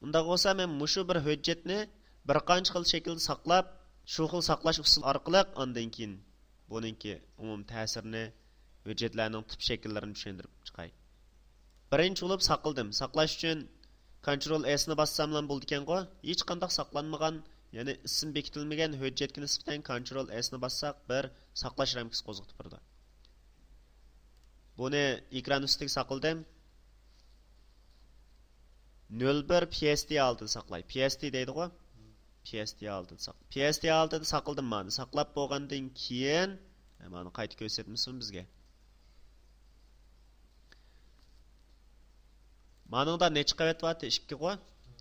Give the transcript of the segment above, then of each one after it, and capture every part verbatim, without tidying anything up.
ئۇنداق بولسا، مەن مۇشۇ بىر ھۆججەتنى بىر قانچە خىل شەكىلدە ساقلاپ، شۇ خىل ساقلاش ئۇسۇلى ئارقىلىق ئاندىن كېيىن بۇنىڭكى ئومۇمىي تەسىرىنى، ھۆججەتلەرنىڭ تىپ شەكىللىرىنى چۈشەندۈرۈپ چىقاي. بىرىنچى بولۇپ ساقلىدىم. ساقلاش ئۈچۈن كونترول ئېسنى باسساملا بولىدىكەنغۇ. ھېچقانداق ساقلانمىغان، يەنى ئىسىم بېكىتىلمىگەن ھۆججەتكە نىسبەتەن كونترول ئېسنى باسساق، بىر ساقلاش رامكىسى قوزغىتىپ بېرىدۇ. بۇنى ئېكران ئۈستىگە ساقلىدىم. نۆل بىر پى ئېس تى ھالىتىدە ساقلاي. پى ئېس تى دەيدىغۇ. پى ئېس تى ھالىتىدە ساق-، پى ئېس تى ھالىتىدە ساقلىدىم مانا. ساقلاپ بولغاندىن كېيىن، مانا قايتا كۆرسەتمىسۇن بىزگە. مانىڭدا نەچچە قەۋەت بارتى؟ ئىككىغۇ؟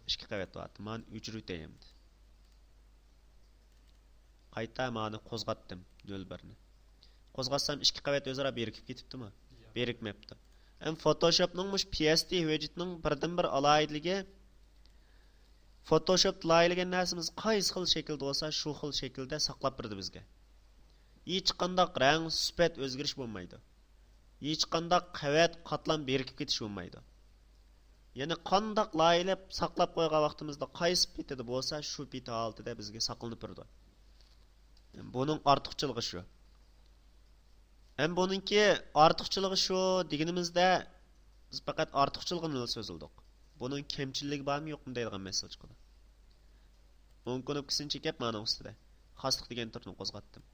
ئىككى قەۋەت بارتى. مانا ئۆچۈرۈۋېتەي ئەمدى. قايتا مانى قوزغاتتىم، نۆل بىرنى. قوزغاتسام ئىككى قەۋەت ئۆزئارا بىرىكىپ كېتىپتىمۇ؟ بىرىكمەپتۇ. ئەمما فوتوشوپنىڭ مۇشۇ پى ئېس تى ھۆججىتىنىڭ بىردىنبىر ئالاھىدىلىكى، فوتوشوپتا لايىھىلىگەن نەرسىمىز قايسى خىل شەكىلدە بولسا، شۇ خىل شەكىلدە ساقلاپ بېرىدۇ بىزگە. ھېچقانداق رەڭ، سۈپەت ئۆزگىرىش بولمايدۇ. ھېچقانداق قەۋەت، قاتلام بىرىكىپ كېتىش بولمايدۇ. يەنى قانداق لايىھىلەپ ساقلاپ قويغان ۋاقتىمىزدا قايسى پېتىدە بولسا، شۇ پېتى ھالىتىدە بىزگە ساقلىنىپ بېرىدۇ. بۇنىڭ ئارتۇقچىلىقى شۇ. ھەم بۇنىڭكى ئارتۇقچىلىقى شۇ دېگىنىمىزدە، بىز پەقەت ئارتۇقچىلىقىنىلا سۆزلىدۇق. بۇنىڭ كەمچىلىكى بارمۇ يوقمۇ دەيدىغان مەسىلە چىقىدۇ. ئوڭ كۇنۇپكىسىنى چېكىپ، مانىڭ ئۈستىدە خاسلىق دېگەن تۈرنى قوزغاتتىم.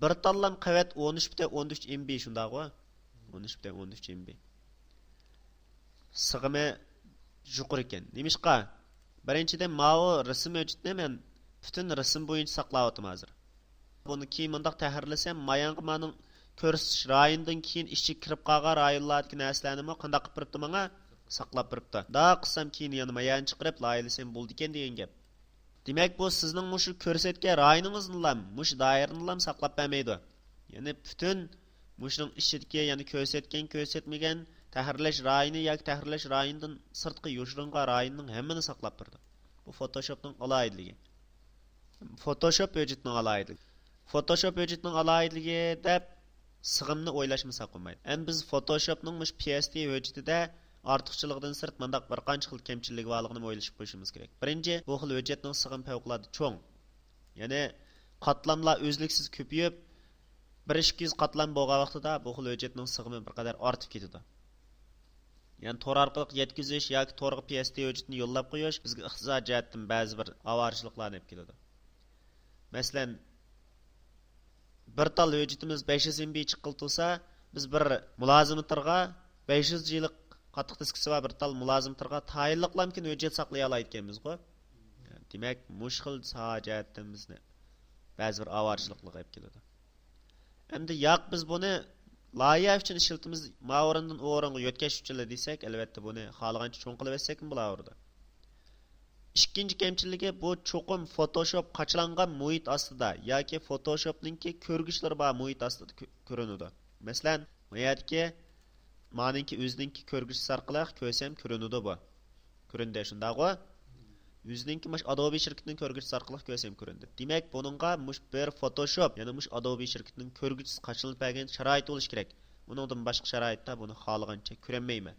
بىر تاللام قەۋەت ئون ئۈچ پۈتۈن ئون ئۈچ ئېم بى، شۇنداقغۇ؟ ئون ئۈچ پۈتۈن ئون ئۈچ ئېم بى. سىغىمى يۇقىرى ئىكەن. نېمىشقا؟ بىرىنچىدىن، ماۋۇ رەسىم ھۆججىتىنى مەن پۈتۈن رەسىم بويىچە ساقلاۋاتىمەن ھازىر. بۇنى كېيىن مۇنداق تەھرىرلىسەم، مايانغا مانىڭ كۆرسىتىش رايونىدىن كېيىن ئىچىگە كىرىپ قالغان رايونلاردىكى نەرسىلەرنىمۇ قانداق قىلىپ بېرىپتۇ ماڭا؟ ساقلاپ بېرىپتۇ. مۇنداق قىلسام كېيىن يەنە مايانى چىقىرىپ لايىھىلىسەم بولىدىكەن دېگەن گەپ. دېمەك، بۇ سىزنىڭ مۇشۇ كۆرسەتكەن رايونىڭىزنىلا، مۇشۇ دائىرىنىلا ساقلاپ بەرمەيدۇ. يەنى پۈتۈن مۇشۇنىڭ ئىچىدىكى، يەنى كۆرسەتكەن، كۆرسەتمىگەن، تەھرىرلەش رايونى ياكى تەھرىرلەش رايونىدىن سىرتقى يوشۇرۇنغان رايوننىڭ ھەممىنى ساقلاپ بېرىدۇ. بۇ فوتوشوپنىڭ ئالاھىدىلىكى. فوتوشوپ ھۆججىتىنىڭ ئالاھىدىلىكى. فوتوشوپ ھۆججىتىنىڭ ئالاھىدىلىكى دەپ سىغىمنى ئويلاشمىساق بولمايدۇ. ئەمدى بىز فوتوشوپنىڭ مۇشۇ پى ئېس تى ھۆججىتىدە ئارتۇقچىلىقىدىن سىرت مۇنداق بىر قانچە خىل كەمچىلىكى بارلىقىنى ئويلىشىپ قويۇشىمىز كېرەك. بىرىنچى، بۇ خىل ھۆججەتنىڭ سىغىمى پەۋقۇلئاددە چوڭ. يەنى قاتلاملار ئۈزلۈكسىز كۆپىيىپ، بىر ئىككى يۈز قاتلام بولغان ۋاقتىدا بۇ خىل ھۆججەتنىڭ سىغىمى بىر قەدەر ئارتىپ كېتىدۇ. يەنى تور ئارقىلىق يەتكۈزۈش ياكى تورغا پى ئېس تى ھۆججىتىنى يوللاپ قويۇش بىزگە ئىقتىساد جەھەتتىن بەزى بىر ئاۋارىچىلىقلارنى ئېلىپ كېلىدۇ. مەسىلەن، بىر تال ھۆججىتىمىز بەش يۈز ئېم بى چىققىلى تۇرسا، بىز بىر مۇلازىمېتىرغا بەش يۈز جىلىق قاتتىق دىسكىسى بار بىر تال مۇلازىمېتىرغا تايىنلىقلامكىن ھۆججەت ساقلىيالايدىكەنمىزغۇ. دېمەك، مۇشۇ خىل ساھە جەھەتتىن بىزنى بەزى بىر ئاۋارىچىلىقلارغا ئېلىپ كېلىدۇ. ئەمدى ياق، بىز بۇنى لايىھە ئۈچۈن ئىشلىتىمىز، ما ئورۇندىن ئۇ ئورۇنغا يۆتكەش ئۈچۈنلا دېسەك، ئەلۋەتتە بۇنى خالىغانچە چوڭ قىلىۋەتسەكمۇ بولاۋېرىدۇ. ئىككىنچى كەمچىلىكى، بۇ چوقۇم فوتوشوپ قاچىلانغان مۇھىت ئاستىدا ياكى فوتوشوپنىڭكى كۆرگۈچلىرى بار مۇھىت ئاستىدا كۆ-، كۆرۈنىدۇ. مەسىلەن، ما يەردىكى مانىڭكى ئۆزىنىڭكى كۆرگۈچىسى ئارقىلىق كۆرسەم كۆرۈنىدۇ بۇ. كۆرۈندى، شۇنداقغۇ؟ ئۆزىنىڭكى مۇشۇ ئادوبى شىركىتىنىڭ كۆرگۈچىسى ئارقىلىق كۆرسەم كۆرۈندى. دېمەك، بۇنىڭغا مۇشۇ بىر فوتوشوپ، يەنى مۇشۇ ئادوبى شىركىتىنىڭ كۆرگۈچىسى قاچىلىنىپ بەرگەن شارائىت بولۇشى كېرەك. ئۇنىڭدىن باشقا شارائىتتا بۇنى خالىغانچە كۆرەلمەيمەن.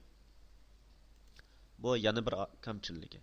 بۇ يەنە بىر ئا-، كەمچىلىكى.